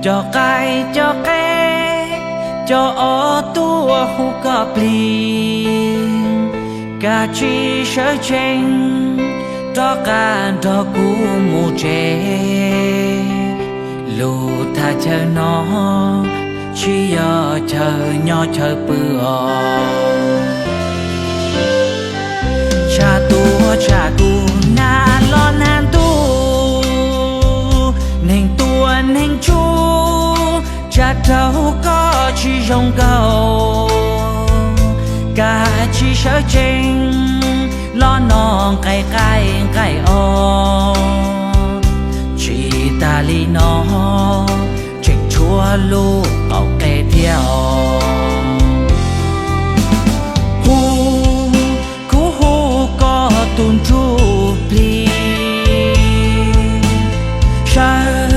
Cov qaib cov qe, cov ob tuaj hu koj plig, koj tsis sawv tsees, rov qab nrog kuv mus tsev. Lub thaj chaw no tsis yog chaw nyob chaw pw os. Tshaj tuaj tshaj kuv nag los nag ntuj, neeg tuaj neeg tsuj, tsam raug koj tsis zoo nkaus. Koj tsis sawv tsees, los noj nqaij qaib nqaij os. Tsis tas li no, tseem tshuav lub qaum qe thiab os. Hu, kuv hu koj tus ntsuj plig, sawv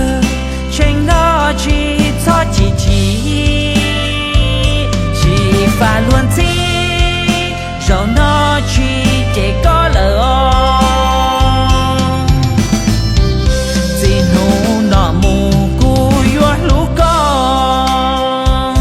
tsees no tsis txhob chim chim, tsis faj luag ntxhi, zaum no tsis cem koj lawm os. Txij hnub no mus kuv yuav hlub koj,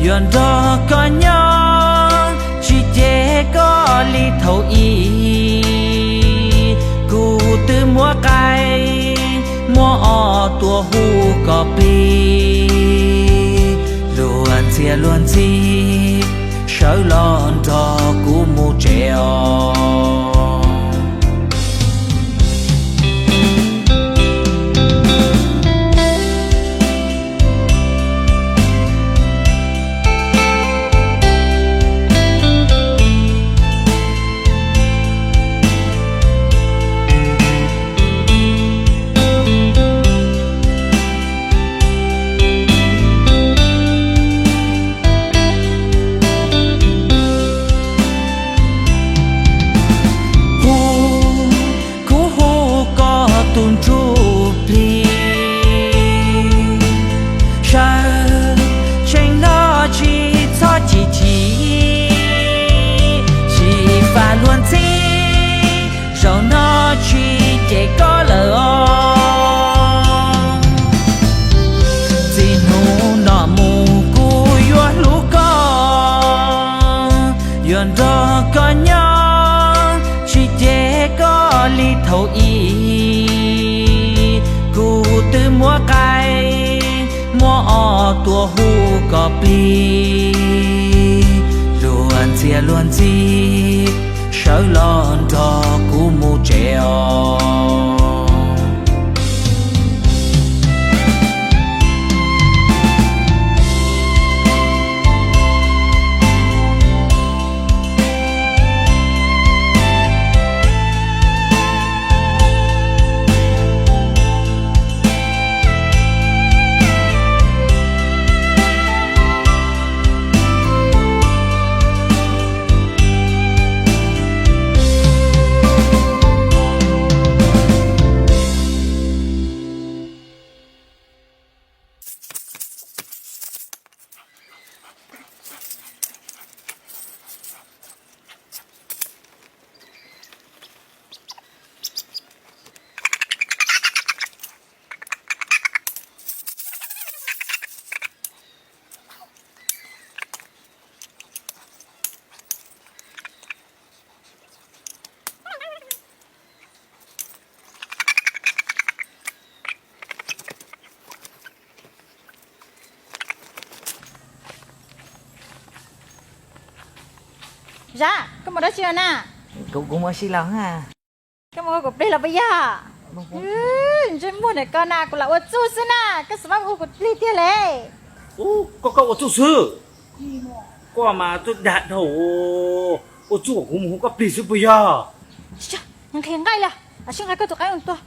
yuav nrog koj nyob, tsis cem koj li thaum ub. Kuv twb muab qaib muab ob tuaj hu koj plig, luag ntxhi luag ntxhi, sawv los nrog kuv mus tsev os. Hu, kuv hu koj tus ntsuj plig, sawv tsees no tsis txhob chim chim, tsis faj luag ntxhi, zaum no tsis cem koj lawm os. Txij hnub no mus kuv yuav hlub koj, yuav nrog koj nyob, tsis cem koj li thaum ub. Kuv twb muab qaib muab ob tuaj hu koj plig, luag ntxhi luag ntxhi, sawv los nrog kuv mus tsev os. Zab, koj mus dab tsi los na? Kuv, kuv mus ua si los. Koj mus hu kuv plig los puas yog? Ntsej muag ntawm koj na, kuv lam ua txuj xwb na, koj xav mus hu kuv plig tiag li. Koj, koj ua txuj xwb? Koj mas twb dag dhau, ua txuj kom kuv mus hu koj plig xwb puas yog? Nqhis nqaij li, sib nqa koj tus qaib tua.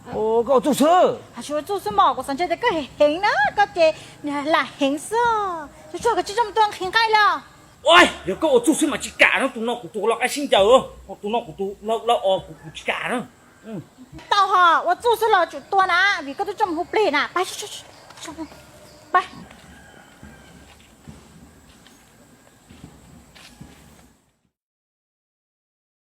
Koj ua txuj xwb? Ua txuj xwb mas kuv xav ntshai tias koj heev heev na, koj ces lam heev xwb. Tsuag tsuag koj tsis txhob mus tua, nqhis nqaij li. Yog koj ua txuj xwb mas tsis kam na, tus no kuv tus lau qaib sib ncaws, tus no kuv tus lau os, kuv, kuv tsis kam na. Tau ho, ua txuj xwb los tsum tua na, vim koj twb tsis mus hu plig na. Pab, pab.